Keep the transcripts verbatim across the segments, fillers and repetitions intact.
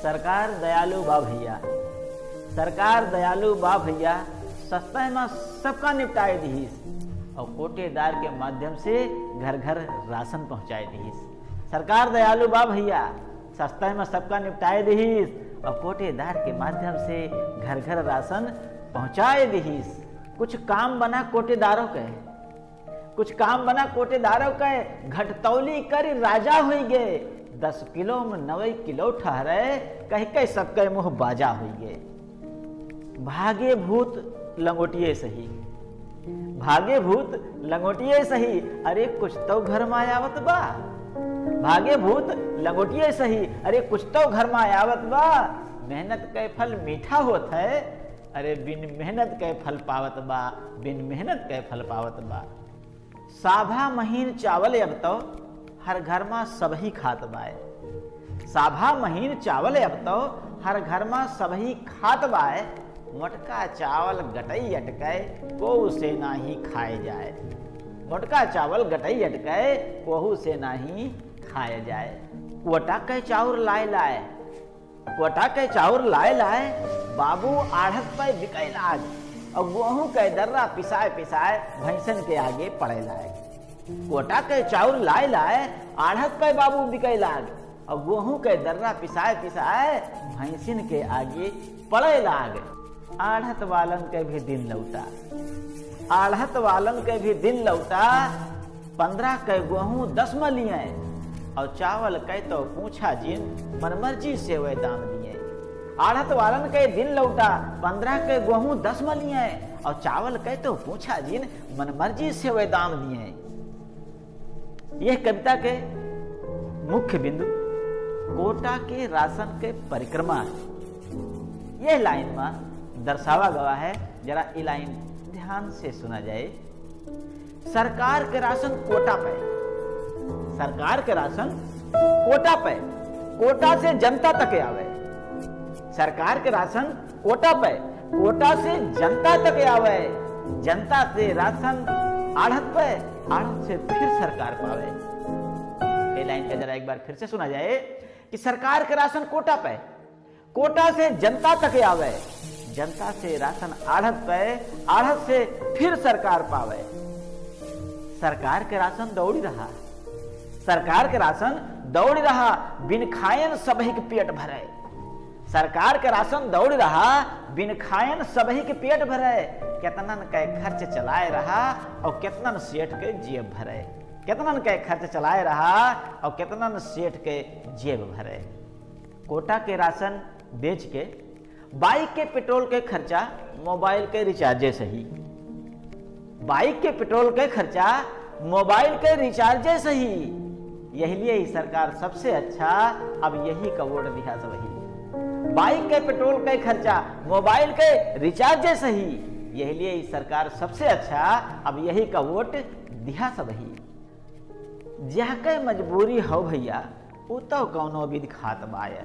सरकार दयालु बा भइया, सरकार दयालु बा भइया, सस्तै मा सबका निपटाए दिहिस अउर कोटेदार के माध्यम से घर घर राशन पहुँचाए दिहिस। सरकार दयालु बा भइया, सस्तै मा सबका निपटाए दिहिस अउर कोटेदार के माध्यम से घर घर राशन पहुँचाए दिहिस। कुछ काम बना कोटेदारों के, कुछ काम बना कोटेदारों के, घटतौली करी राजा होई गे। दस किलो में नवई किलो ठहरे, कहि के सबके मुँह बाजा होई गे। भागे भूत लंगोटिए सही, भागे भूत लंगोटिए सही, अरे कुछ तो घर मा आवत बा। भागे भूत लंगोटिए सही, अरे कुछ तो घर मा आवत बा। मेहनत के फल मीठा होत है, अरे बिन मेहनत के फल पावत बा, बिन मेहनत के फल पावत बा। साभा महीन चावल अब तो हर घर मा सबही खात बाय। साभा महीन चावल अब तो हर घर मा सबही खात बाय। मोटका चावल गटई अटके, कोहू से नाही खाए जाए। मोटका चावल गटई अटके, कोहू से नाही खाए जाए। कोटा के चाउर लाए लाए, कोटा के चाउर लाए लाए, बाबू आढ़त पे बिकै लाग। अउर गोहूँ के दर्रा पिसाए पिसाए, भैंसन के आगे पड़े लाग। कोटा के चाउर लाए लाए, आढ़त पे बाबू बिकै लाग। अउर गोहूँ के दर्रा पिसाए पिसाए, भैंसिन के आगे पड़े लाग। आढ़त वालन के भी दिन लौटा, आढ़त वालन के भी दिन लौटा। पन्द्रह के गोहूँ दस मा लिये, अउर चावल के तो पूछा जिन, मनमर्जी से वह दाम दिये। आढ़त वालन के दिन लौटा, पन्द्रह के गोहूँ दस मा लिये, अउर चावल के तो पूछा जिन, मनमर्जी से वह दाम दिये। यह कविता के मुख्य बिंदु कोटा के राशन के परिक्रमा है। यह लाइन मा दर्शावा गवा है, जरा ये लाइन ध्यान से सुना जाए। सरकार के राशन कोटा पे, सरकार के राशन कोटा पे, कोटा से जनता तक आवे। सरकार के राशन कोटा पे, कोटा से जनता तक आवे, जनता से राशन आढ़त पे, आढ़त से फिर सरकार पावे। ये लाइन का जरा एक बार फिर से सुना जाए कि सरकार के राशन कोटा पे, कोटा से जनता तक आवे, जनता से राशन आढ़त पे, आढ़त से फिर सरकार पावे। सरकार के राशन दौड़ी रहा, सरकार के राशन दौड़ी रहा, बिन खायन सबही के पेट भरे। सरकार के राशन दौड़ी रहा, बिन खायन सबही के पेट भरे। केतनन के खर्च चलाए रहा अउर केतनन सेठ के जेब भरे। केतनन के खर्च चलाए रहा अउर केतनन सेठ के जेब भरे। कोटा के राशन बेच के बाइक के पेट्रोल के खर्चा मोबाइल के रिचार्जे सही। बाइक के पेट्रोल के खर्चा मोबाइल के रिचार्जे सही। यही लिए ही सरकार सबसे अच्छा, अब यही का वोट दिहा सबही। बाइक के पेट्रोल के खर्चा मोबाइल के रिचार्जे सही। यही लिए ही सरकार सबसे अच्छा, अब यही का वोट दिहा सबही। जाके मजबूरी हो भइया, उ तो कौनो विध खात बाय।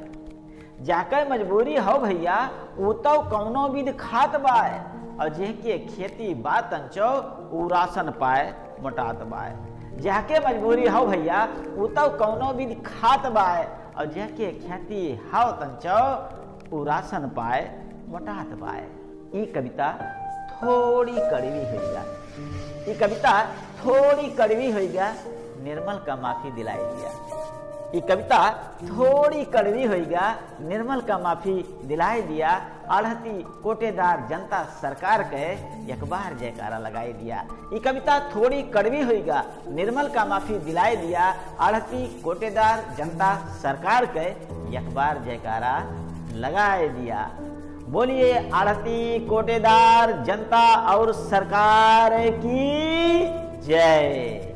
जाके मजबूरी हो भइया, उ तो कौनो विध खात बाय। अउर जेहके खेती बा तंचो, उ राशन पाए मोटात बाय। जाके मजबूरी हो भइया, उ तो कौनो विध खात बाय। अउर जेहके खेती हो तंचो, उ राशन पाए मोटात बाय। ई कविता थोड़ी कड़वी होइगा, ई कविता थोड़ी कड़वी होइगा, निर्मल का माफी दिलाई दिया। ई कविता थोड़ी कड़वी होइगा, निर्मल का माफी दिलाई दिया। आढ़ती कोटेदार जनता सरकार के एक बार जयकारा लगाई दिया। ई कविता थोड़ी कड़वी होइगा, निर्मल का माफी दिलाए दिया, आढ़ती कोटेदार जनता सरकार के एक बार जयकारा लगाए दिया। बोलिए आढ़ती कोटेदार जनता और सरकार की जय।